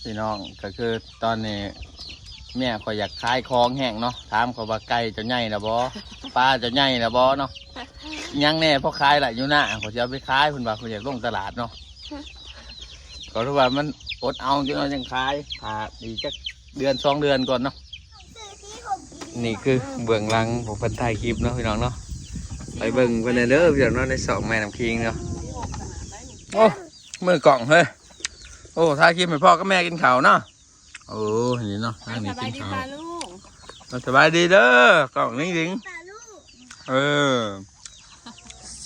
ພີ່ນ້ອງ ກໍຄືຕອນນີ້ເມຍຂ້ອຍຢາກຂາຍຂອງແຮງເນາະ ຖາມຂ້ອຍວ່າ ໄກ່ເຈົ້າໃຫຍ່ແລ້ວບໍ່? ປາເຈົ້າໃຫຍ່ແລ້ວບໍ່ເນາະ? ຍັງແດ່ ພໍຂາຍລະຢູ່ນາ ຂ້ອຍຊິເອົາໄປຂາຍ ເພິ່ນວ່າເພິ່ນຢາກລົງຕະຫຼາດເນາະ ກໍຖືວ່າມັນອົດເອົາຈັກໜ່ອຍຈັ່ງຂາຍ ຖ້າອີກຈັກເດືອນສອງເດືອນກ່ອນເນາະ. ນີ້ຄືເບື້ອງຫຼັງຂອງເພິ່ນຖ່າຍຄລິບເນາະ ພີ່ນ້ອງເນາະ ໄປເບິ່ງເພິ່ນແດ່ເດີ ພີ່ນ້ອງເນາະ ໃນຊ່ອງແມ່ນ້ຳຄິງເນາະ. ໂອ້ ມືກ້ອງເຮີ້ຍ ໂອ້ ຖ່າຍຄລິບໃຫ້ພໍ່ກັບແມ່ກິນເຂົ້າເນາະ. ໂອ້ ນີ້ເນາະ ທາງນີ້ກິນເຂົ້າ. ສະບາຍດີເດີ ກ້ອງນິງໆ ເອີ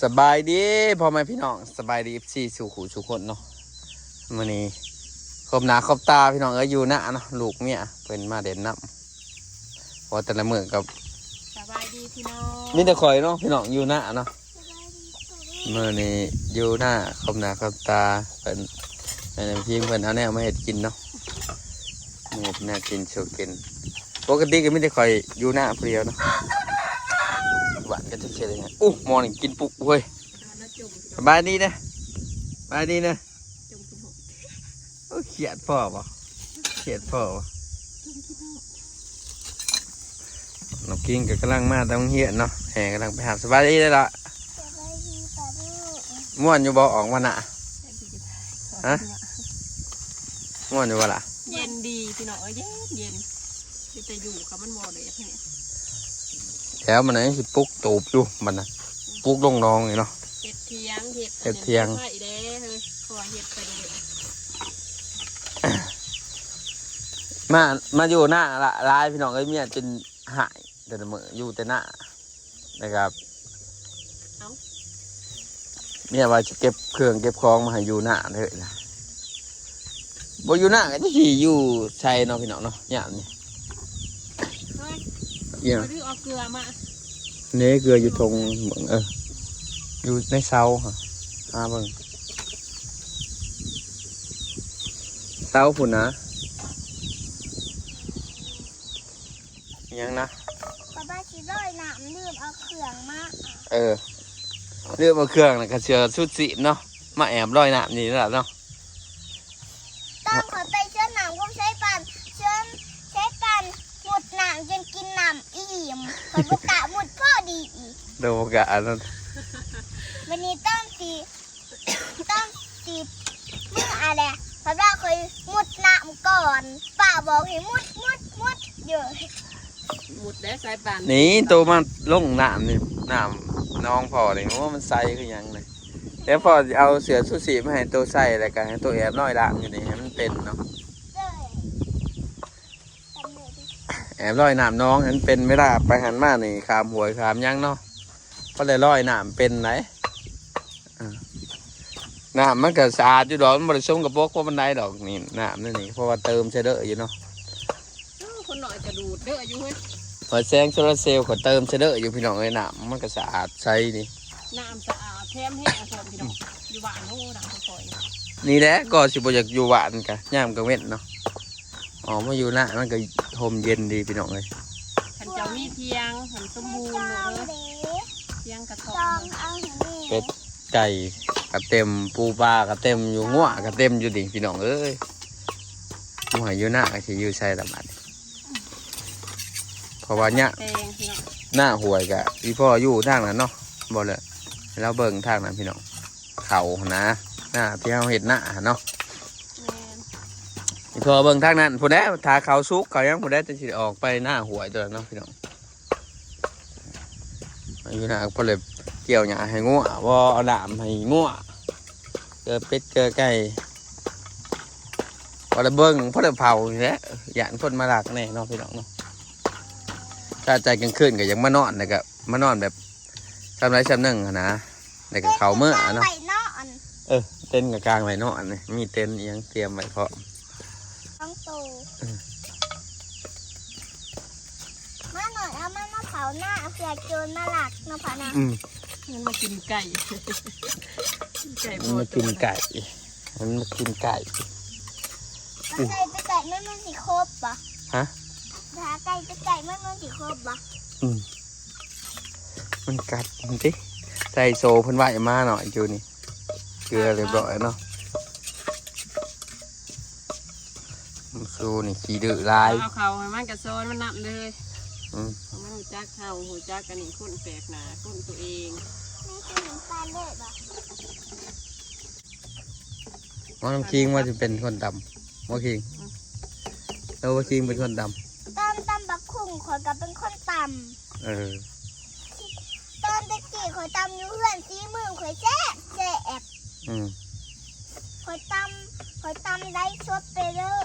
ສະບາຍດີພໍ່ແມ່ພີ່ນ້ອງ ສະບາຍດີ ເອັຟຊີ ສູ່ຄູ່ສູ່ຄົນເນາະ. ມື້ນີ້ຄົບໜ້າຄົບຕາພີ່ນ້ອງເອີຍ ຢູ່ນາເນາະ ລູກເມຍເພິ່ນມາເຫຼັ້ນນຳ ເພາະແຕ່ລະມື້ກໍ ສະບາຍດີພີ່ນ້ອງ ມີແຕ່ຂ້ອຍເນາະ ພີ່ນ້ອງ ຢູ່ນາເນາະ. ມື້ນີ້ຢູ່ນາຄົບໜ້າຄົບຕາເພິ່ນ ແມ່ນຳທີມເພິ່ນເອົາແນວມາເຮັດກິນເນາະ ມາເຮັດແນວກິນສູ່ກິນ. ປົກກະຕິກໍມີແຕ່ຂ້ອຍຢູ່ນາຜູ້ດຽວເນາະ ບ້ານກໍຈັກຊິເຮັດຫຍັງ. ໂອ້ ໝໍ້ນີ້ກິນປຸກເວີຍ. ສະບາຍດີເດີ ສະບາຍດີເດີ. ໂອ້ ຄຽດພໍ່ບໍ່? ຄຽດພໍ່ບໍ່? ນ້ອງກິງກໍກຳລັງມາແຕ່ໂຮງຮຽນເນາະ ແຮ່ກຳລັງໄປຮັບ. ສະບາຍດີເດີລະ ສະບາຍດີປ້າລູກ. ມ່ວນຢູ່ບໍ່ ອອກມານະ? ຮະ ມ່ວນຢູ່ບໍ່ລະ? ເຢັນດີພີ່ນ້ອງເອີຍ ເຢັນໆ ເປັນຕາຢູ່ ຄັນມັນບໍ່ແດດແຮງ. ແຖວມັນຍັງຊິປຸກຕູບຢູ່ບັດນະ ປຸກລົງໜອງນີ້ເນາະ. ເຮັດຖຽງ ເຮັດ ເຮັດຖຽງ ໄຟແດ່ເຮີ້ຍ ຂໍເຮັດໄປເລື້ອຍ. ມາ ມາຢູ່ນາຫຼາຍພີ່ນ້ອງເອີຍ ເມຍຈົນຮ້າຍແຕ່ລະມື້ ຢູ່ແຕ່ນາ ແລ້ວກໍ ເອີາ ເມຍວ່າຊິເກັບເຄື່ອງເກັບຂອງມາໃຫ້ຢູ່ນາເລີຍນະ. ບໍ່ຢູ່ນາກໍຈັກຊິຢູ່ໃສເນາະ ພີ່ນ້ອງເນາະ ຍາມນີ້. ເອີຍ ເອີຍ ຂ້ອຍລືມເອົາເກືອມາ. ເນ ເກືອຢູ່ຖົງ ເອີ ຢູ່ໃນເສົາ ຫາເບິ່ງ ເສົາພຸ້ນນະ. ຫຍັງນະ? ຂ້ອຍວ່າຊິລອຍນ້ຳ ລືມເອົາເຄື່ອງມາ. ເອີ ລືມເອົາເຄື່ອງ ແລ້ວກໍເສື້ອຊູຊີບເນາະ ມາແອບລອຍນ້ຳນີ້ແຫຼະເນາະ. ຕອນຂ້ອຍໄປສວນນ້ຳກັບສາຍປານ ສວນສາຍປານມຸດນ້ຳຈົນກິນນ້ຳອີ່ມ ຂ້ອຍບໍ່ກ້າມຸດພໍດີອີກ ໂດ ບໍ່ກ້າອັນນັ້ນ. ບັດນີ້ຕອນຊິ ຕອນຊິເມືອແຫຼະ ເພາະວ່າຂ້ອຍມຸດນ້ຳກ່ອນ ປ້າບອກໃຫ້ມຸດ ມຸດ ມຸດຢູ່. ມຸດແລ້ວສາຍປານ ນີ້ໂຕມາລົງນ້ຳນີ້ ນ້ຳໜອງພໍ່ນີ້ ໂອ້ ມັນໃສຄືຫຍັງນີ້. ແລ້ວພໍ່ຊິເອົາເສື້ອຊູຊີບມາໃຫ້ໂຕໃສ່ ແລ້ວກໍໃຫ້ໂຕແອບລອຍນ້ຳຢູ່ນີ້ ໃຫ້ມັນເປັນເນາະ. ແອບລອຍນ້ຳໜອງໃຫ້ມັນເປັນ ເວລາໄປຫັ້ນມານີ້ ຂ້າມຫ້ວຍຂ້າມຫຍັງເນາະ ພໍໄດ້ລອຍນ້ຳເປັນໄດ. ເອີ ນ້ຳມັນກໍສະອາດຢູ່ດອກ ມັນບໍ່ໄດ້ສົກກະປົກປານໃດດອກນີ້ ນ້ຳໃນນີ້ ເພາະວ່າເຕີມໃສ່ເດີຢູ່ເນາະ. ເອີ ຄົນນ້ອຍກະດູດເດີຢູ່ເຮີ້ຍ ເປີດແສງໂຊລາເຊວກໍເຕີມໃສ່ເດີຢູ່ ພີ່ນ້ອງເອີຍ. ນ້ຳມັນກໍສະອາດໃສນີ້ ນ້ຳສະອາດແຖມແຮງພ້ອມ ພີ່ນ້ອງ. ຢູ່ບ້ານ ໂອ້ ນ້ຳຄ່ອຍໆ ນີ້ແຫຼະ ກໍຊິບໍ່ຢາກຢູ່ບ້ານກະຍາມກາງເວັນເນາະ. ອອກມາຢູ່ນາມັນກໍຮົ່ມເຢັນດີ ພີ່ນ້ອງເອີຍ. ຄັນເຈົ້າມີຖຽງຫັ້ນສົມບູນເລີຍ ຖຽງກະທ້ອມ ເປັດໄກ່ກະເຕັມ ປູປາກະເຕັມຢູ່ ງົວກະເຕັມຢູ່ນີ້ ພີ່ນ້ອງເອີຍ. ບໍ່ໃຫ້ຢູ່ນາກໍຊິຢູ່ໃສລະບາດນີ້ ເພາະວ່າຍາ ແຕງ ພີ່ນ້ອງ ນາຫ້ວຍກະອີ່ພໍ່ຢູ່ທາງນັ້ນເນາະ ບໍ່ເລີຍ ໃຫ້ລາວເບິ່ງທາງນັ້ນ ພີ່ນ້ອງ. ເຂົ້າຫັ້ນນະ ນາທີ່ເຮົາເຮັດນາຫັ້ນເນາະ. ແມ່ນ ອີ່ພໍ່ເບິ່ງທາງນັ້ນພຸ້ນແຫຼະ ຖ້າເຂົ້າສຸກເຂົ້າຫຍັງພຸ້ນແຫຼະ ຈັ່ງຊິອອກໄປນາຫ້ວຍຕົວນັ້ນເນາະ ພີ່ນ້ອງ. ຢູ່ນາກໍພໍໄດ້ກ່ຽວຫຍ້າໃຫ້ງົວ ບໍ່ເອົານ້ຳໃຫ້ງົວ ເກືອເປັດເກືອໄກ່ ພໍໄດ້ເບິ່ງ ພໍໄດ້ເຝົ້ານີ້ແຫຼະ. ຢ້ານຄົນມາລັກແດ່ເນາະ ພີ່ນ້ອງເນາະ. ຖ້າໃຈກາງຄືນກໍຢາກມານອນ ແລ້ວກໍມານອນແບບ ຊ່ຳໃດຊ່ຳໜຶ່ງຫັ້ນນະ ແລ້ວກໍເຂົ້າເມືອເນາະ. ເຕັນກໍກາງໄວ້ນອນ ເອີ ເຕັນກໍກາງໄວ້ນອນນີ້ ມີເຕັນອີ່ຫຍັງຕຽມໄວ້ພ້ອມ ສອງໂຕ. ເອີ ມາໜ້ອຍ ເອົາມັນມາເຝົ້ານາ ເພື່ອໂຈນມາລັກເນາະພໍ່ເນາະ. ອືມ ມັນມາກິນໄກ່ ກິນໄກ່ ມັນມາກິນໄກ່ ມັນມາກິນໄກ່. ຖ້າໄກ່ໄປໃກ້ມັນ ມັນຊິຄົບບໍ່? ຮະ? ຖ້າໄກ່ໄປໃກ້ມັນ ມັນຊິຄົບບໍ່? ອືມ ມັນກັດມັນຕິ ໃສ່ໂຊເພິ່ນໄວ້ມາເນາະ ຢູ່ນີ້ ເກືອຮຽບຮ້ອຍເນາະ. ໂຕນີ້ຂີ້ດື້ຫຼາຍ ເອົາເຂົ້າໃຫ້ມັນກະສອນມັນນຳເລີຍ. ອືມ ມັນຮູ້ຈັກເຮົາ ຮູ້ຈັກອັນນີ້ ຄົນແປກໜ້າ ຄົນຕົວເອງ. ນີ້ຄືນ້ຳຕານເດ້ບໍ່? ໝໍນ້ຳຄີງວ່າຊິເປັນຄົນຕຳ ໝໍຄີງ. ອືມ ເອີ ໝໍຄີງເປັນຄົນຕຳ ຕຳ ຕຳບັກຫຸ່ງ ຂ້ອຍກໍເປັນຄົນຕຳ. ເອີ ຕອນແຕ່ກີ້ຂ້ອຍຕຳຢູ່ເຮືອນ ສີມືຂ້ອຍແຊບແຊບ. ອືມ ຂ້ອຍຕຳ ຂ້ອຍຕຳໄດ້ສົດໄປເລີຍ.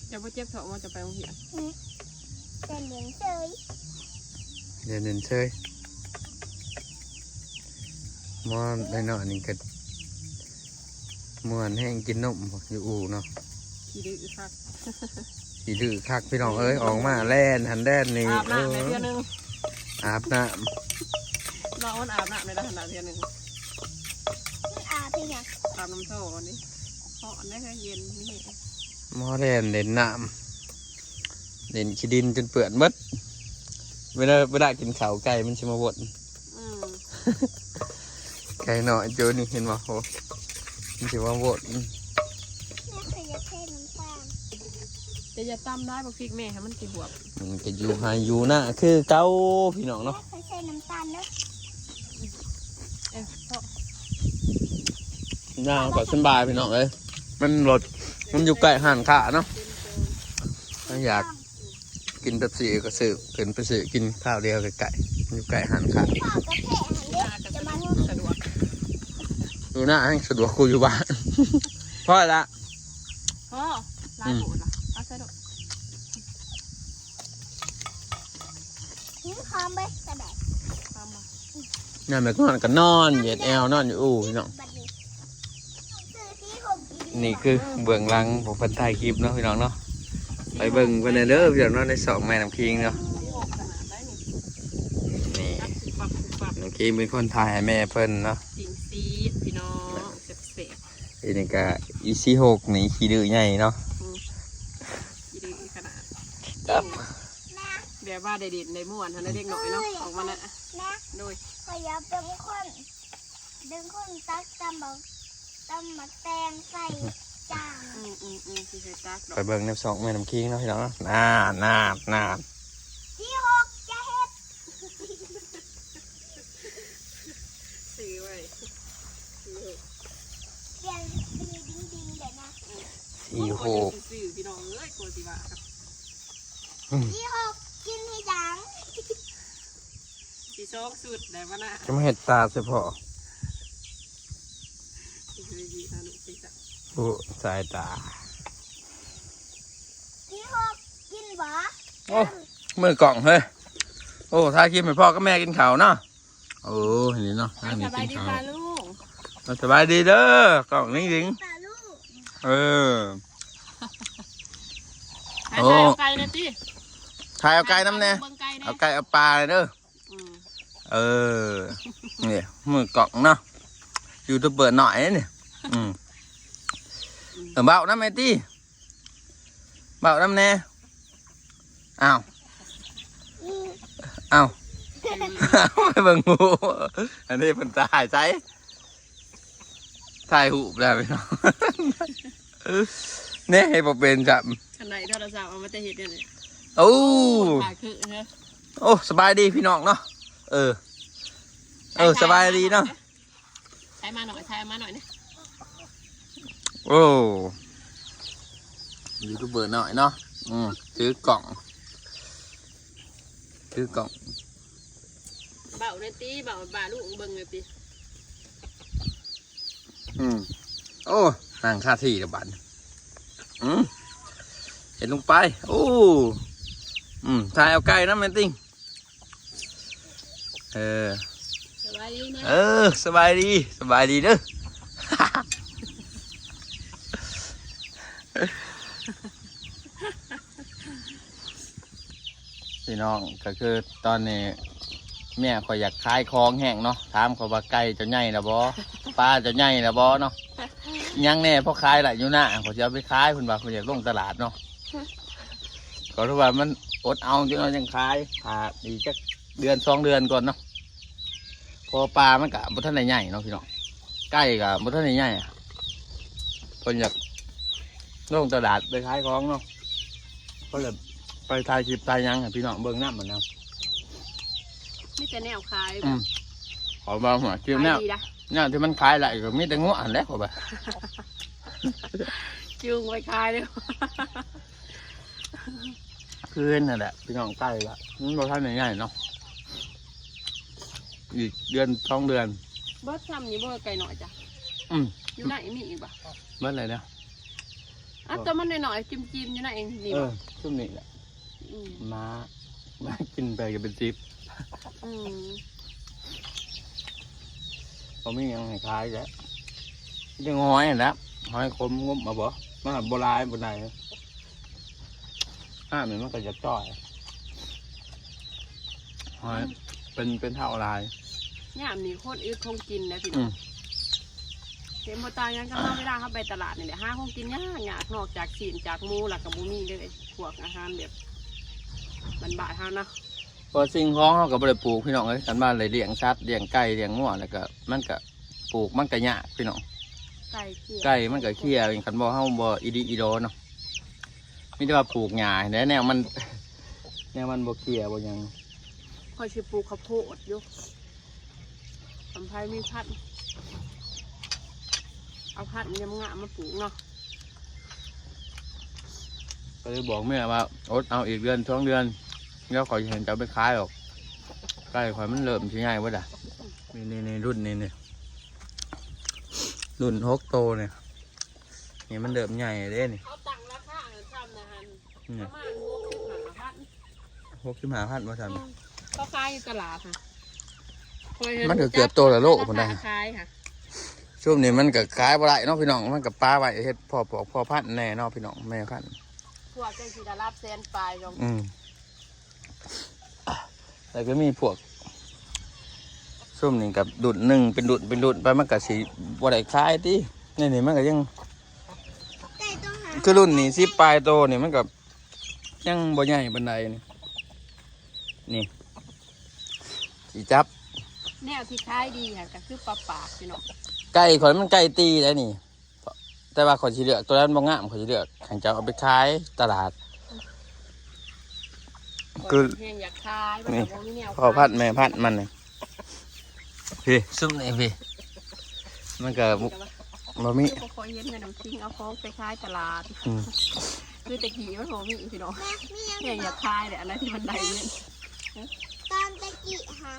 ເຈົ້າບໍ່ເຈັບທ້ອງບໍ່ ເຈົ້າໄປໂຮງຮຽນ? ອືມ ແຕ່ເໜັງເຊີຍ ແຕ່ເໜັງເຊີຍ. ໝໍໄດໂນນີ້ກໍມ່ວນແຮງ ກິນນົມຢູ່ອູ່ເນາະ. ຂີ້ດື້ຄັກ ຂີ້ດື້ຄັກພີ່ນ້ອງເອີຍ ອອກມາແລ່ນຫັ້ນແລ່ນນີ້. ອາບນ້ຳໃນເທື່ອໜຶ່ງ ອາບນ້ຳ ລອງມັນອາບນ້ຳໃນລະຫັນນະເທື່ອໜຶ່ງ. ມັນອາບເຮັດຫຍັງ? ອາບນ້ຳໂທນີ້ ຮ້ອນເດ້ ເຢັນນີ້. ໝໍແລ່ນເຫຼັ້ນນ້ຳ ເຫຼັ້ນຂີ້ດິນຈົນເປື້ອນໝົດ. ເວລາ ເວລາກິນເຂົ້າ ໄກ່ມັນຊິມາວົນ. ອືມ ໄກ່ນ້ອຍໂຕນີ້ເຫັນບໍ່? ໂອ້ ມັນຊິມາວົນ. ແມ່ຂ້ອຍຢາກໃສ່ນ້ຳຕານ ແຕ່ຢ່າຕຳຫຼາຍ ບັກພິກແມ່ໃຫ້ມັນຊິບວບ. ມັນກໍຢູ່ໄຮ່ຢູ່ນາຄືເກົ່າພີ່ນ້ອງເນາະ. ແມ່ຂ້ອຍໃສ່ນ້ຳຕານເດີ. ເອີ ພໍ ນາກໍສຳບາຍພີ່ນ້ອງເອີຍ ມັນລົດ ມັນຢູ່ໃກ້ຮ້ານຄ້າເນາະ. ມັນຢາກ ກິນເປັບຊີກໍຊື້ ຂຶ້ນໄປຊື້ກິນຄາວດຽວໃກ້ໆ ຢູ່ໃກ້ຮ້ານຄ້າ. ຢູ່ນາແຮ່ງສະດວກກວ່າຢູ່ບ້ານ. ພໍລະ ພໍ ຫຼາຍໂພດລະ ເອົາໃສ່ໂລດ. ອືມ ຫອມເບີດ ສະແບກ ຫອມບໍ່? ຍາມແມ່ນນອນກໍນອນ ເຢັດແອວນອນຢູ່ອູ່ພີ່ນ້ອງ. ນີ້ຄືເບື້ອງຫຼັງຂອງເພິ່ນຖ່າຍຄລິບເນາະພີ່ນ້ອງເນາະ. ໄປເບິ່ງເພິ່ນແດ່ເດີພີ່ນ້ອງເນາະ ໃນຊ່ອງແມ່ນ້ຳຄີງເນາະ. ນີ້ ນ້ຳຄີງເປັນຄົນຖ່າຍໃຫ້ແມ່ເພິ່ນເນາະ. ຊິງຊີດພີ່ນ້ອງ ແຊບໆ. ອັນນີ້ກະອີຊີຫົກນີ້ຂີ້ດື້ໃຫຍ່ເນາະ. ອືມ ຂີ້ດື້ຂະໜາດ ແບບວ່າໄດ້ຫຼິ້ນໄດ້ມ່ວນຫັ້ນນະ ເດັກນ້ອຍເນາະ ອອກມານະ. ໂດຍ ຂ້ອຍຢາກເປັນຄົນ ເປັນຄົນຕັກຕຳບັກ ຕຳໝາກແຕງໃສ່ຈານ. ອືມໆໆ ຊິໃສ່ຕັກດອກ. ໄປເບິ່ງໃນຊ່ອງແມ່ນ້ຳຄີງເນາະພີ່ນ້ອງເນາະ. ນານ ນານ ນານ ສີ່ຫົກ ຢ່າເຮັດ ຊື້ໄວ້ ສີ່ຫົກ ປ່ຽນຊື່ດິງໆ ເດ້ນະ. ອືມ ສີ່ຫົກ ໂອ້ຍ ຊື່ໆ ພີ່ນ້ອງເອີຍ ກົວຊິວ່າ. ອືມ ສີ່ຫົກ ກິນໃຫ້ດັງ ຊິສອງຊຸດໄດ້ບໍ່ນະ? ຈະມາເຮັດຕາໃສ່ພໍ່. ໂອ້ ສາຍຕາ ສີ່ຫົກ ກິນບໍ່? ໂອ້ ມືກ້ອງເຮີ້ຍ. ໂອ້ ຖ່າຍຄລິບໃຫ້ພໍ່ກັບແມ່ກິນເຂົ້າເນາະ. ໂອ້ ນີ້ເນາະ ທາງນີ້ກິນເຂົ້າ. ສະບາຍດີປ້າລຸງ ເອີ ສະບາຍດີເດີ ກ້ອງນິງໆ ປ້າລຸງ. ເອີ ຖ່າຍ ໂອ້ ຖ່າຍເອົາໄກ່ແດ່ຕິ ຖ່າຍເອົາໄກ່ນຳແດ່ ເບິ່ງໄກ່ແດ່ ເອົາໄກ່ເອົາປາເດີ. ອືມ ເອີ ນີ້ມືກ້ອງເນາະ ຢູທູບເບີນ້ອຍນີ້. ອືມ ອືມ ເອີ ເວົ້ານຳແມ່ຕິ ເວົ້ານຳແດ່. ອ້າວ ອ້າວ ໄປເບິ່ງໝູ່. ອັນນີ້ເພິ່ນຖ່າຍໃສ? ຖ່າຍຮູບແລ້ວພີ່ນ້ອງ. ແນ່ ເຮັດບໍ່ເປັນຊ້ຳ. ຄັນໄດ້ໂທລະສັບເອົາມາແຕ່ເຮັດແນວນີ້. ໂອ້ ຖ່າຍຄືເນາະ. ໂອ້ ສະບາຍດີພີ່ນ້ອງເນາະ. ເອີ ເອີ ສະບາຍດີເນາະ. ຖ່າຍມາໜ້ອຍ ຖ່າຍມາໜ້ອຍນະ. ໂອ້ ຢູທູບເບີນ້ອຍເນາະ. ອືມ ຖືກ້ອງ ຖືກ້ອງ ເວົ້າແດ່ຕິ ເວົ້າ ເວົ້າບາລຸງເບິ່ງແດ່ຕິ. ອືມ ໂອ້ ນັ່ງຄາທີ່ລະບາດ. ອືມ ເຮັດລົງໄປ. ໂອ້ ອືມ ຖ່າຍເອົາໄກ່ນຳແມ່ຕິ. ເອີ ສະບາຍດີນະ. ເອີ ສະບາຍດີ ສະບາຍດີເດີ. ພີ່ນ້ອງ ກໍຄືຕອນນີ້ເມຍຂ້ອຍຢາກຂາຍຂອງແຮງເນາະ ຖາມຂ້ອຍວ່າ ໄກ່ເຈົ້າໃຫຍ່ແລ້ວບໍ່? ປາເຈົ້າໃຫຍ່ແລ້ວບໍ່ເນາະ? ຫຍັງແດ່ພໍຂາຍໄດ້ຢູ່ນາ ຂ້ອຍຊິເອົາໄປຂາຍ ເພິ່ນວ່າເພິ່ນຢາກລົງຕະຫຼາດເນາະ. ກໍຖືວ່າມັນອົດເອົາຈັກໜ້ອຍຈັ່ງຂາຍ ຖ້າອີກຈັກເດືອນສອງເດືອນກ່ອນເນາະ. ເພາະວ່າປາມັນກະບໍ່ທັນໄດ້ໃຫຍ່ເນາະພີ່ນ້ອງ ໄກ່ກະບໍ່ທັນໄດ້ໃຫຍ່ ເພິ່ນຢາກລົງຕະຫຼາດໄປຂາຍຂອງເນາະ. ກໍເລີຍໄປຖ່າຍຄລິບຖ່າຍຫຍັງໃຫ້ພີ່ນ້ອງເບິ່ງນຳຫັ້ນນະ ມີແຕ່ແນວຂາຍແບບ ອືມ ເຂົາວ່າຫົວ ຂາຍ ແນວ ດີນະ ແນວທີ່ມັນຂາຍໄດ້ກໍມີແຕ່ງົວຫັ້ນແຫຼະ ເຂົາວ່າ ຈູງໄປຂາຍເດີ ຄືເຫັນຫັ້ນແຫຼະພີ່ນ້ອງ ໄກ່ລະ ມັນບໍ່ທັນໄດ້ໃຫຍ່ເນາະ ອີກເດືອນສອງເດືອນ ເບິດຊ່ຳນີ້ບໍ່ ໄກ່ນ້ອຍຈ້ະ ອືມ ຢູ່ໃນມີອີກບໍ່ ເບິດແລ້ວເດີ ອ່ະ ໂຕມັນນ້ອຍໆ ຈິ້ມໆ ຢູ່ໃນນີ້ ເອີ ບໍ່ ຊຸມນີ້ແຫຼະ ອືມ ມາ ມາກິນໄປກໍເປັນສິບ ອືມ ບໍ່ມີຫຍັງໃຫ້ຂາຍແລ້ວ ມີແຕ່ຫອຍຫັ້ນແຫຼະ ຫອຍຂົມງົມເອົາບໍ່ ມັນບໍ່ຫຼາຍປານໃດ ນ້ຳນີ້ມັນກໍຢາກຈ່ອຍ ຫອຍ ອືມ ເປັນ ເປັນເທົ້າຫຼາຍ ຍາມນີ້ຄົນອຶດຂອງກິນນະພີ່ນ້ອງ ອືມ ເຫັນບໍ່ຕ່າງຫຍັງກັບເຮົາ ເວລາເຮົາໄປຕະຫຼາດນີ້ແຫຼະ ຫາຂອງກິນຍາກໆ ນອກຈາກຊີ້ນຈາກໝູແລ້ວກໍບໍ່ມີເລີຍ ພວກອາຫານແບບບ້ານໆເຮົາເນາະ ເພາະສິ່ງຂອງເຮົາກໍບໍ່ໄດ້ປູກພີ່ນ້ອງເອີຍ ຄັນວ່າໄດ້ລ້ຽງສັດ ລ້ຽງໄກ່ ລ້ຽງງົວ ແລ້ວກໍມັນກໍ ປູກມັນກໍຍາກພີ່ນ້ອງ ໄກ່ເຄຍ ໄກ່ມັນກໍເຄຍ ຄັນບໍ່ ເຮົາບໍ່ອີ່ດີອີ່ດໍເນາະ ມີແຕ່ວ່າປູກຫຍ້າແຫຼະ ແນວມັນ ແນວມັນບໍ່ເຄຍບໍ່ຫຍັງ ຂ້ອຍຊິປູກເຂົ້າໂພດຢູ່ ຄັນໃຜມີພັນ ເອົາພັນງາມໆມາປູກເນາະ ກໍເລີຍບອກເມຍວ່າ ອົດເອົາອີກເດືອນສອງເດືອນ ແລ້ວຂ້ອຍຊິໃຫ້ເຈົ້າໄປຂາຍດອກ ໄກ່ຂ້ອຍມັນເລີ່ມຊິໃຫຍ່ເບິດລະ ນີ້ໆ ລຸ້ນນີ້ ນີ້ ລຸ້ນຫົກໂຕນີ້ ນີ້ມັນເລີ່ມໃຫຍ່ເດ້ນີ້ ເຂົາຕັ້ງລາຄາໃຫ້ຊ່ຳນະຫັ້ນ ນີ້ ປະມານຫົກສິບຫ້າພັນ ຫົກສິບຫ້າພັນບໍ່ຊ່ຳ ອືມ ເຂົາຂາຍຢູ່ຕະຫຼາດຫັ້ນ ມັນກໍເກືອບໂຕລະໂລພຸ້ນນະ ລາຄາຂາຍຫັ້ນ ຊຸມນີ້ມັນກໍຂາຍບໍ່ໄດ້ເນາະພີ່ນ້ອງ ມັນກໍປະໄວ້ເຮັດພໍປອກພໍພັນແດ່ເນາະພີ່ນ້ອງ ແມ່ພັນ ພວກຈັ່ງຊິໄດ້ຮັບແສນປາຍດອກ ອືມ ແລ້ວກໍມີພວກ ຊຸມນີ້ກໍລຸ້ນໜຶ່ງເປັນລຸ້ນເປັນລຸ້ນໄປ ມັນກໍຊິບໍ່ໄດ້ຂາຍຕິ ນີ້ໆ ມັນກໍຍັງ ໄກ່ຕົວຫາ ຄືລຸ້ນນີ້ສິບປາຍໂຕນີ້ ມັນກໍຍັງບໍ່ໃຫຍ່ປານໃດນີ້ ນີ້ ຊິຈັບ ແນວທີ່ຂາຍດີຫັ້ນກໍຄືປາປາກພີ່ນ້ອງ ໄກ່ຂ້ອຍມັນໄກ່ຕີໄດ໋ນີ້ ແຕ່ວ່າຂ້ອຍຊິເລືອກຕົວນັ້ນບໍ່ງາມ ຂ້ອຍຊິເລືອກໃຫ້ເຈົ້າເອົາໄປຂາຍຕະຫຼາດ ຄື ແຮງຢາກຂາຍ ມັນກໍບໍ່ມີແນວຂາຍ ພໍ່ພັນແມ່ພັນມັນນີ້ ພີ້ ຊຸມນີ້ພີ້ ມັນກໍ ມັນກໍວ່າ ບໍ່ມີ ບໍ່ຄ່ອຍເຫັນແມ່ນ້ຳຄິງເອົາຂອງໄປຂາຍຕະຫຼາດ ອືມ ຄືແຕ່ກີ້ມັນບໍ່ມີພີ່ນ້ອງ ແມ່ ມີຫຍັງ ແຮງຢາກຂາຍແຫຼະ ອັນໃດທີ່ມັນໄດ້ເງິນ ຕອນແຕ່ກີ້ຫາ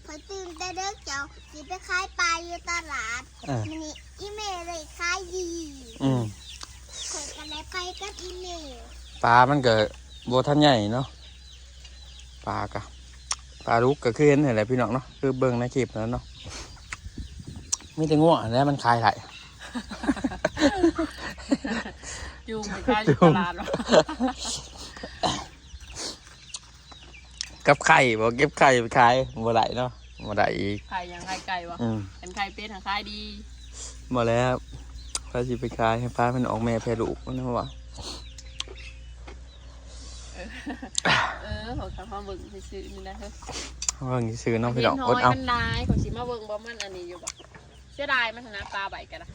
ຂ້ອຍຕື່ນແຕ່ເດິກ ເຈົ້າຊິໄປຂາຍປາຢູ່ຕະຫຼາດ ເອີ ມື້ນີ້ອີ່ແມ່ໄດ້ຂາຍດີ ອືມ ຂ້ອຍກໍໄດ້ໄປກັບອີ່ແມ່ ປາມັນກໍບໍ່ທັນໃຫຍ່ເນາະ ປາກະ ປາດຸກກໍຄືເຫັນຫັ້ນແຫຼະພີ່ນ້ອງເນາະ ຄືເບິ່ງໃນຄລິບນັ້ນເນາະ ມີແຕ່ງົວຫັ້ນແຫຼະມັນຂາຍໄດ້ ຈູງໄປຂາຍຢູ່ຕະຫຼາດເນາະ ກັບໄຂ່ບໍ່ ເກັບໄຂ່ໄປຂາຍບໍ່ໄດ້ເນາະ ບໍ່ໄດ້ອີກ ຂາຍຫຍັງ ຂາຍໄກ່ບໍ່ ອືມ ຄັນຂາຍເປັດຫັ້ນຂາຍດີ ບໍ່ແລ້ວ ໃຜຊິໄປຂາຍ ໃຫ້ປາມັນອອກແມ່ແຜ່ລູກ ມັນວ່າ ເອີ ເອີ ເຮົາກໍມາເບິ່ງຊື່ໆນີ້ນະເຮີ້ຍ ເບິ່ງຊື່ໆເນາະພີ່ນ້ອງ ເຫັນຫອຍ ອົດເອົາ ມັນຫຼາຍ ຂ້ອຍຊິມາເບິ່ງວ່າມັນອັນນີ້ຢູ່ບໍ່ ເສຍດາຍມັນຫັ້ນນະ ປາໄວ້ກໍໄດ້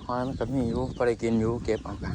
ຫອຍມັນກໍມີຢູ່ ພໍໄດ້ກິນຢູ່ ເກັບເອົາກະ